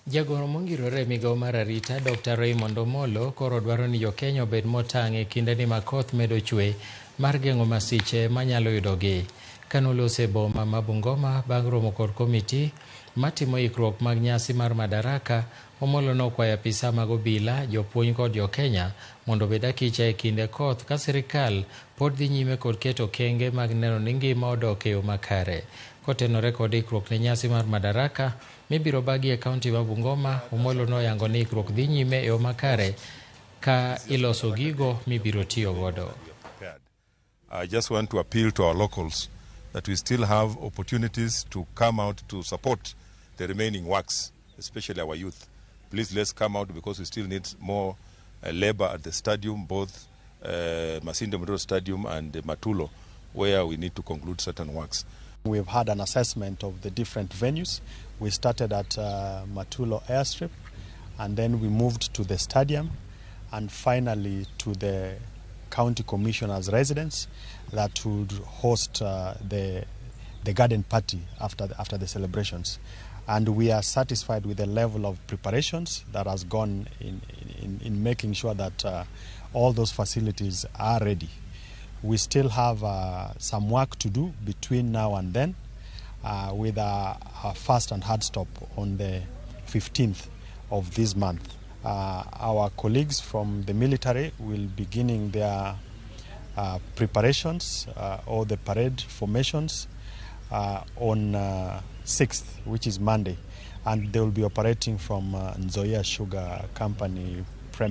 Jagoro mongirore e migawo mar arita Dr. Raymond Omolo koro dwaro ni jokenya obed motang' e kindeni ma koth medo chwe mar geng'o masiche manyalo yudogi. Kanoloso e boma ma Bungoma bang' romo kod komiti matimo ikruok mag nyasi mar Madaraka, Omolo nokwayo apisa mag obila, jopuonj kod jokenya mondo obed akicha e kinde koth ka sirikal pod dhi nyime kod keto okenge mag neno ni ngima odok e yo makare. Kotenore kod ikruok ne nyasi mar Madaraka mibiro bagi e kaunti ma Bungoma, Omolo noyango ni ikruok dhi nyime e yo makare ka iloso gigo mibiro tiyo godo. I just want to appeal to our locals that we still have opportunities to come out to support the remaining works, especially our youth. Please let's come out because we still need more labor at the stadium, both Masinde Muliro Stadium and Matulo, where we need to conclude certain works. We've had an assessment of the different venues. We started at Matulo Airstrip, and then we moved to the stadium, and finally to the county commissioner's residence that would host the garden party after the celebrations. And we are satisfied with the level of preparations that has gone in making sure that all those facilities are ready. We still have some work to do between now and then, with our first and hard stop on the 15th of this month. Our colleagues from the military will be beginning their preparations or the parade formations on 6th, which is Monday, and they will be operating from Nzoia Sugar Company